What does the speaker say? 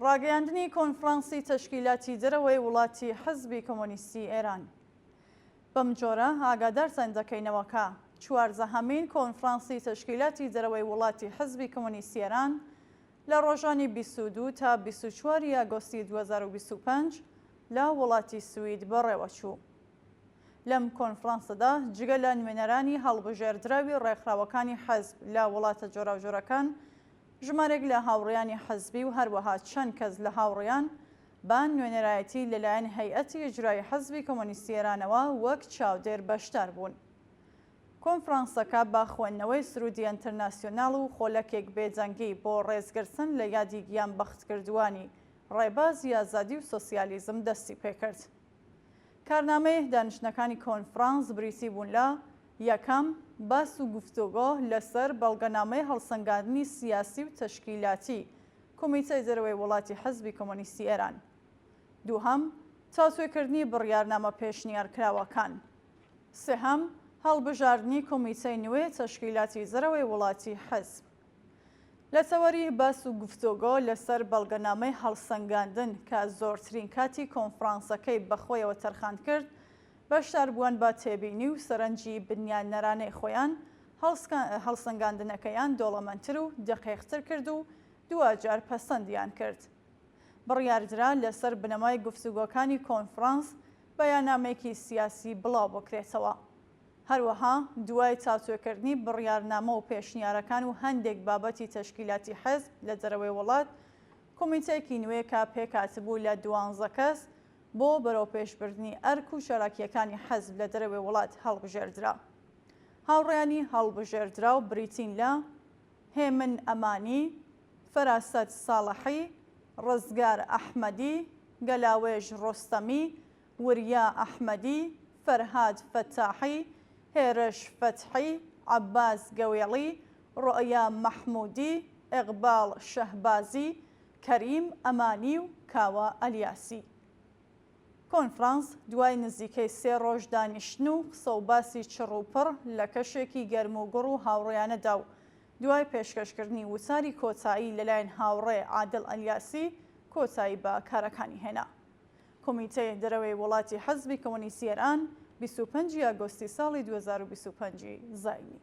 ڕاگەیاندنی کۆنفرانسی تەشکیلاتی دەرەوەی وڵاتی حزبی کۆمۆنیستی ئێران. بەم جۆرە ئاگادارتان دەکەینەوە کە چواردەهەمین کۆنفرانسی تەشکیلاتی دەرەوەی وڵاتی حزبی کۆمۆنیستی ئێران لە ڕۆژانی 22 تا 24 ی ئاگۆستی 2025 لە وڵاتی سوید بەڕێوەچوو. لەم کۆنفرانسەدا جگە لە نوێنەرانی هەڵبژێردراوی ڕێکخراوەکانی حزب لە وڵاتە جۆراوجۆرەکان، ژمارێک لە هاوڕێیانی حزبی و هەروەها چەند کەس لە هاوڕێیان بە نوێنەرایەتی لەلایەن هەیئەتی ئیجرایی حزبی کۆمۆنیستی ئێرانەوە وەک چاودێر بەشدار بوون. کۆنفرانسەکە بە خوێندنەوەی سروودی ئەنترناسیۆنال و خۆلەکێک بێدەنگی بۆ ڕێزگرتن لە یادی گیانبەختکردووانی ڕێبازی ئازادی و سۆسیالیزم دەستی پێکرد. کارنامەی دانیشتنەکانی کۆنفرانس بریتی بوون لە، یەکەم، باس و گفتۆگۆ لەسەر بەڵگەنامەی هەڵسەنگاندنی سیاسی و تەشکیلاتی کومیتەی دەرەوەی وڵاتی حزبی کۆمۆنیستی ئێران. دووهەم، تاوتوێکردنی بڕیارنامە پێشنیارکراوەکان. سێهەم، هەڵبژاردنی کومیتەی نوێ تەشکیلاتی دەرەوەی وڵاتی حزب. لە تەوەری باس و گفتۆگۆ لەسەر بەڵگەنامەی هەڵسەنگاندن کە زۆرترین کاتی کۆنفرانسەکەی بەخۆیەوە تەرخان کرد، بەشداربووان بە تێبینی و سەرنجی بنیاتنەرانەی خۆیان هەڵسەنگاندنەکەیان دۆڵەمەندتر و دەقیقتر کرد و دواجار پەسەندیان کرد. بڕیاردرا لەسەر بنەمای گفتوگۆکانی کۆنفرانس بەیاننامەیەکی سیاسی بڵاوبکرێتەوە. هەروەها دوای تاوتوێکردنی بڕیارنامە و پێشنیارەکان و هەندێک بابەتی تەشکیلاتی حزب لە دەرەوەی وڵات، کۆمیتەیەکی نوێ کە پێکهاتبوو لە دوانزە کەس بۆ بەرەوپێشبردنی ئەرک و چالاکییەکانی حزب لە دەرەوەی وڵات هەڵبژێردرا. هاوڕێیانی هەڵبژێردراو بریتین لە، هێمن ئەمانی، فەراسەت ساڵحی، ڕزگار ئەحمەدی، گەلاوێژ ڕۆستەمی، وریا ئەحمەدی، فەرهاد فەتاحی، هێرش فەتحی، عەباس گەوێڵی، ڕۆیا مەحموودی، ئیقباڵ شەهبازی، کەریم ئەمانی و کاوە ئەلیاسی. کۆنفرانس دوای نزیکەی سێ ڕۆژ دانیشتن و قسە و باسی چڕ و پڕ لە کەشێکی گەرم و گوڕ و هاوڕێیانەدا و دوای پێشکەشکردنی وتاری کۆتایی لەلایەن هاوڕێ عادڵ ئەلیاسی کۆتایی بە کارەکانی هێنا. کۆمیتەی دەرەوەی وڵاتی حزبی کۆمۆنیستی ئێران 25 ی ئاگۆستی ساڵی 2025 زایینی.